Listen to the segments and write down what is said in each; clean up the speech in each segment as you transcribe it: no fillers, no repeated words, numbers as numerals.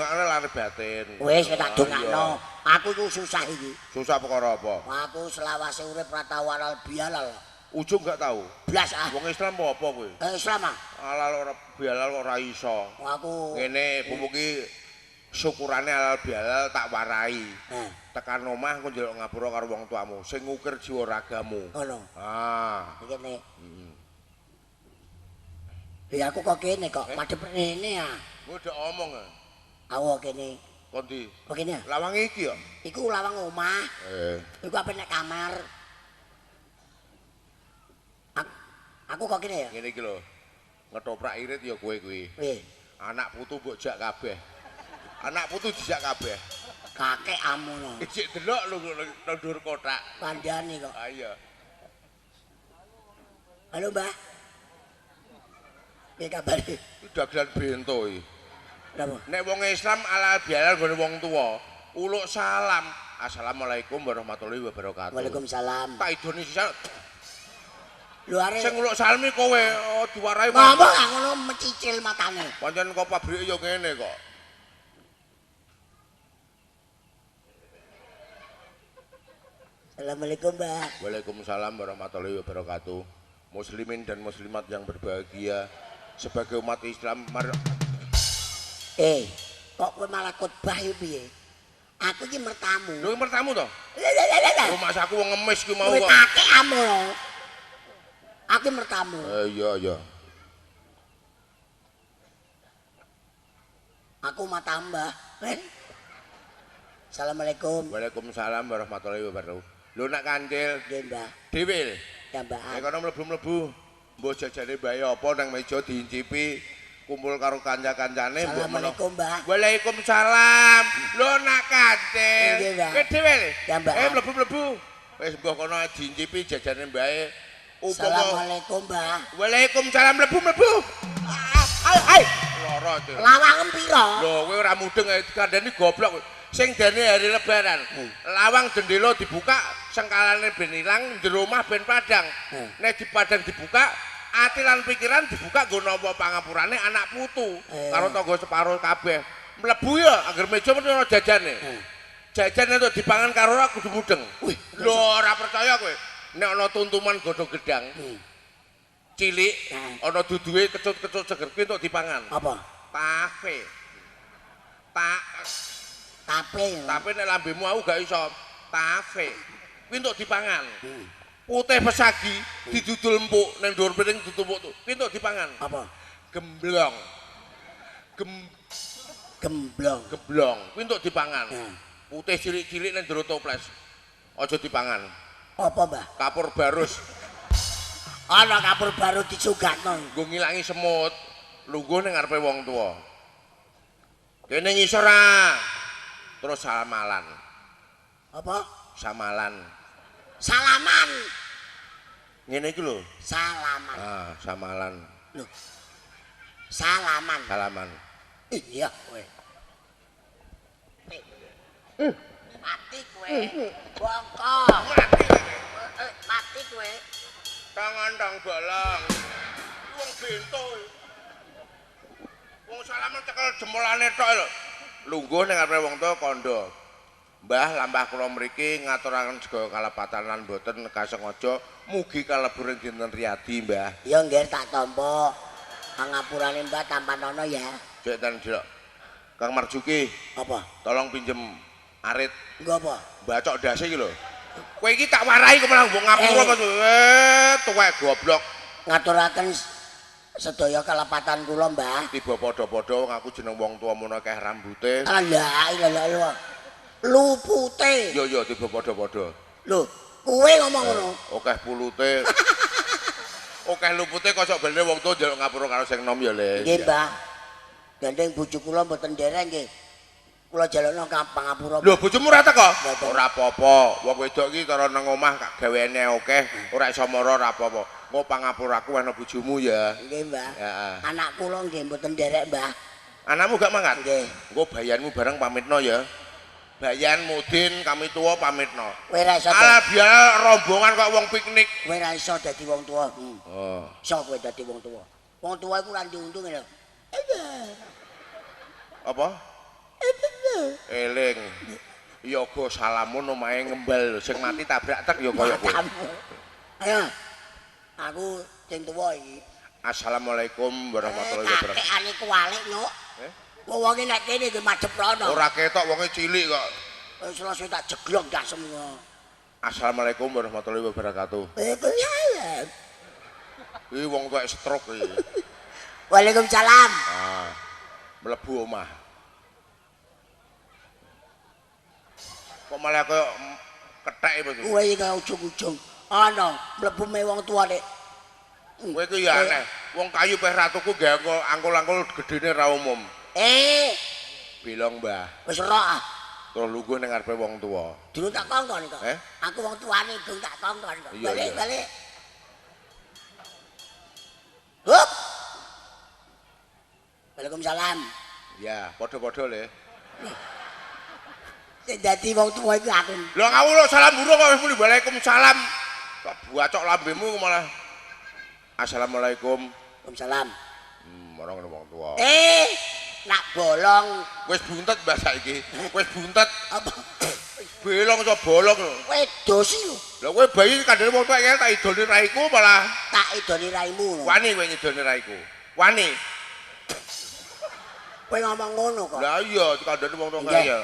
didongakno lahir batin. Wis tak dongakno. Aku iku susah iki. Susah perkara apa? Aku selawase urip ora tau halal bihalal. Ujung gak tau. Blas ah. Wong Islam apa kowe? Islam ah. Halal ora bihalal ora iso. Aku ngene pupuk iki syukurane halal bihalal tak warai. Tekan omah aku njaluk ngapura karo wong tuamu sing ngukir jiwa ragamu. Ngono. Ah. Iki nek. Heeh. Ya aku kok kene kok madhep rene ah. Kowe udah omong ah. Awo kene. Kon ndi? Kok kene? Lawang iki ya? Iku lawang omah. Iku ape nek kamar. Aku kok kene ya? Ngene iki lho. Ngetoprak irit ya kowe kuwi. Piye? Anak putu mbok jak kabeh. Anak putu dijak kabeh. Kakek amono. Isik delok lho nang dhuwur kotak. Kandhane kok. Ah iya. Halo, Mbah. Piye kabare? Iki dagelan bento iki. Napa? Nek wong Islam halal bihalal nggone wong tuwa, uluk salam. Assalamualaikum warahmatullahi wabarakatuh. Waalaikumsalam. Tak idone sisan. Lho arek sing uluk salam iki kowe diwarahi. Ngomong ah ngono mecicil matane. Pancen kok pabrike ya ngene kok. Assalamualaikum, Mbah. Waalaikumsalam warahmatullahi wabarakatuh. Muslimin dan muslimat yang berbahagia, sebagai umat Islam kok kowe malah khotbah iki piye? Aku iki mertamu. Lho mertamu to? Lha. Lho mas aku wong ngemis ki mau kok. Kowe kakek amono. Aku mertamu. Iya iya. Aku matambah. Assalamualaikum. Waalaikumsalam warahmatullahi wabarakatuh. Lho nak kancil. Nggih, Mbah. Dhewe. Ya, Mbah. Nek kono mlebu-mlebu, mbok jajane bae apa nang meja diincipi, kumpul karo kanca-kancane mbok meno. Assalamualaikum, Mbah. Waalaikumsalam. Lho nak kancil. Nggih, Mbah. Kowe dhewe lho. Ya, Mbah. Mlebu-mlebu. Wis mbok kono diincipi jajane bae. Upama Assalamualaikum, Mbah. Waalaikumsalam mlebu-mlebu. Ai. Lara itu. Lawangem pira? Lho kowe ora mudeng kandhane goblok. Sing dene hari lebaran, lawang jendela dibuka, sengkalane ben ilang, jero omah ben padang. Nek di padang dibuka, ati lan pikiran dibuka nggo nampa pangapurane anak putu karo tangga separo kabeh. Mlebu ya angger meja mesti ana jajane. Jajan entuk dipangan karo ora kudu mudeng. Lho ora percaya kowe. Nek ana tuntuman godhong gedang. Cilik, ana duduhe kecut-kecut seger kuwi entuk dipangan. Apa? Tape. Tape. Tape nek lambemu aku gak iso. Tape. Kuwi entuk dipangan. Putih pesagi didudul empuk ning dhuwur piring ditumpuk tuh. Kuwi entuk dipangan. Apa? Gemblong. Gemblong. Gemblong. Kuwi entuk dipangan. Putih cilik-cilik ning jero toples. Aja dipangan. Apa, Mbah? Kapur barus. Ana kapur baru disugakno. Nggo ngilangi semut. Lungguh ning ngarepe wong tuwa. Kene ngisor ah. Terus samalan. Apa? Samalan. Salaman. Ngene iki lho. Salaman. Ah, samalan. Lho. Salaman. Salaman. Iya kowe. Mati kowe. Bongko. Mati kowe. Mati kowe. Tangan tang bolong. Wong bento. Wong salaman cekel jempolane tok lho. Lungguh ning ngarepe wong tuwa kandha. Mbah, lampah kula mriki ngaturaken segala kalepatan lan boten kasengaja mugi kalebur ing dinten riyadi, Mbah. Ya nggih tak tampa. Pangapurane Mbah tampanono ya. Cek ten delok. Kang Marjuki. Apa? Tolong pinjem arit. Nggo apa? Bacok ndase iki lho. Kowe iki tak warai kok malah mbok ngapura apa tuwek goblok. Ngaturaken sedaya kalepatan kula, Mbah. Tiba padha-padha wong aku jeneng wong tuwa mono akeh rambute. Alah, lha lupute. Iya iya tiba padha-padha. Lho, kowe ngomong ngono. Akeh pulute. Akeh lupute kosok bene wong tuwa njaluk ngapura karo sing nom ya, Le. Nggih, Mbah. Gandeng bojo kula mboten nderek nggih. Kula jalukno pangapura. Lho, bojomu ora teko? Ora apa-apa. Wong wedok iki cara nang omah gaweane akeh, ora iso mara ora apa-apa. Engko pangapuraku ana bojomu ya. Nggih, Mbah. Heeh. Anak kula nggih mboten nderek, Mbah. Anakmu gak mangkat? Nggih. Engko bayanmu bareng pamitno ya. Bayan Mudin kami tuwa pamitno. Kowe ora iso. Alah biar rombongan kok wong piknik. Kowe ora iso dadi wong tuwa. Oh. Iso kowe dadi wong tuwa. Wong tuwa iku ora diuntung lho. Apa? Eling. Yoga salamun omahe ngembal sing mati tabrak tek ya kaya kowe. Ayo. Aku sing tuwa iki. Assalamualaikum warahmatullahi wabarakatuh. Kakekane kuwalik, Nyuk. Wong wonge nek kene iki madhep rono. Ora ketok wonge cilik kok. Wis langsung tak jeglong dasem. Assalamualaikum warahmatullahi wabarakatuh. Iki wong tuwek stroke iki. Waalaikumsalam. Ah. Mlebu omah. Kok malah kaya kethek iki. Kowe iki kaya ujung-ujung. Ana mlebu me wong tuwa nek. Kowe iki ya aneh. Wong kayu peh ratuku gawe angkul-angkul gedene ra umum. Bilong, Mbah. Wis ora ah. Terus lungguh ning ngarepe wong tuwa. Durung tak kongkon kok. Aku wong tuane durung tak kongkon kok. Balik, balik. Hup. Waalaikumsalam. Ya, padha-padha le. Sing dadi wong tuwa iku aku. Lho ngawur salam burung kok wis muni waalaikumsalam. Kok buacok lambemu malah. Assalamualaikum. Waalaikumsalam. Ora ngono wong tuwa. Nak bolong. Wis buntet Mbah saiki. Wis buntet. Apa? Belong iso bolong lho. Kowe dosi lho. Lah kowe bayi kandhane wong tuwek tak idoni raiku malah. Tak idoni raimu lho. Wani kowe ngidoni raiku. Wani. Kowe ngomong ngono kok. Lah iya kandhane wong tuwek ya.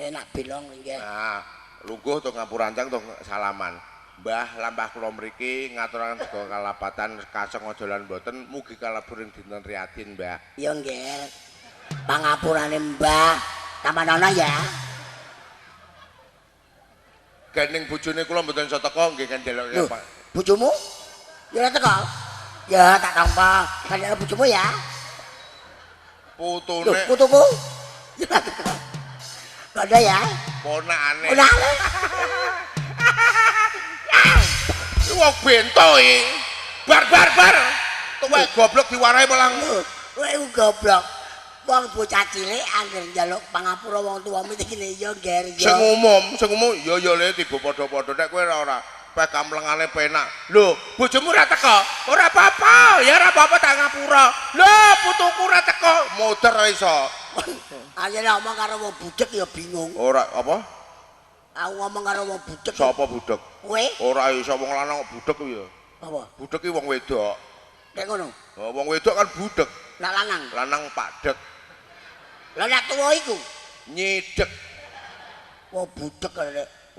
Enak belong nggih. Nah, lungguh to ngapurancang to salaman. Mbah lampah kula mriki ngaturaken sega kalapatan kasengaja lan mboten mugi kalebur ing dinten Riyadin, Mbah. Iya nggih. Pangapurane Mbah, tamanono ya. Gandeng bojone kula mboten iso teko nggih kan njaluk Pak. Bojomu? Ya ora teko. Ya tak tampa. Kandhane bojomu ya. Putune. Lho, putuku. Ya ora teko. Kandha ya. Ponakane. Ponakane. Wong bento iki. Bar bar bar. Tuwek goblok diwarahi malah. Kowe goblok. Wong bocah cilik angger njaluk pangapura wong tuwa mesti kene ya ngger ya. Sing umum ya ya le tiba padha-padha nek kowe ora peh kamlengane penak. Lho, bojomu ora teko? Ora apa-apa, ya ora apa-apa tak ngapura. Lho, putuku ora teko, muter iso. Ayo ngomong karo wong budhek ya bingung. Ora apa? Aku ngomong karo wong budhek. Sapa budhek? Kowe? Ora iso wong lanang kok budhek kuwi ya. Apa? Budhek ki wong wedok. Nek ngono. Oh, wong wedok kan budhek. Lah lanang? Lanang padhek. Lah nek tuwa iku nyidek. Wong budhek kok.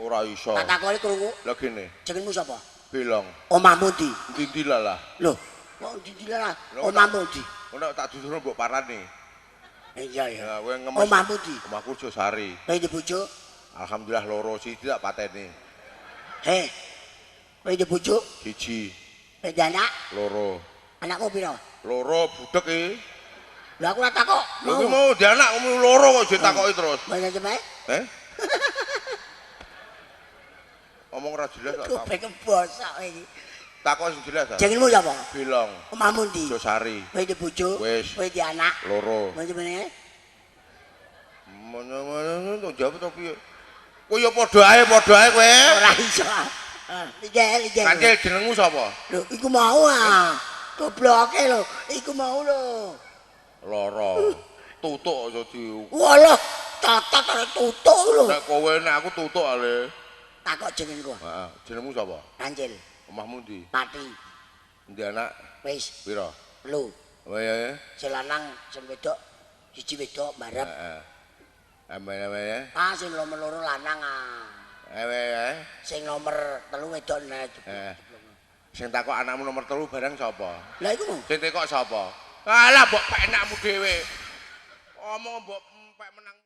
Ora iso. Tak takoni krungu. Lah gene. Jenengmu sapa? Belong. Omahmu ndi? Ndi-ndi lah. Lho, kok ndi-ndi lah? Omahmu ndi? Ngono tak duduhno mbok parani. Iya ya. Ya kowe ngemes. Omahmu ndi? Omahku Josari. Kowe di bojo? Alhamdulillah loro siji tak pateni. Heh. Kowe di bojo? Siji. Kowe di anak? Loro. Anakmu pira? Loro budhek iki. Lah aku ora takok. Lho kuwi mau di anak loro kok ditakoki terus. Banyak cemek? Eh? Omong ora jelas kok. Kuping bosok iki. Takok sing jelas ta. Jenengmu sapa? Bilong. Omahmu ndi? Josari. Kowe di bojo? Wis. Kowe di anak? Loro. Kowe jenenge? Mana-mana to jawab to piye? Kowe ya padha ae kowe. Ora iso. Iki. Kancil jenengmu sapa? Lho, iku mau ah. Gobloke lho, iku mau lho. Loro. Tutuk aja di. Walah, catat karo tutuk lho. Nek kowe nek aku tutuk ale. Takok jenengku. Heeh, jenengmu sapa? Kancil. Omahmu ndi? Pati. Endi anak? Wis. Pira? 3. Oh iya ya. Sing lanang, sing wedok, siji wedok barep. Heeh. Amene-amene. Ah, sing nomor 2 lanang ah. Ewe. Sing nomor 3 wedok nek. Heeh. Sing takok anakmu nomor 3 barang sapa? Lah iku. Sing tekok sapa? Alah mbok penakmu dhewe. Omong mbok pek menang.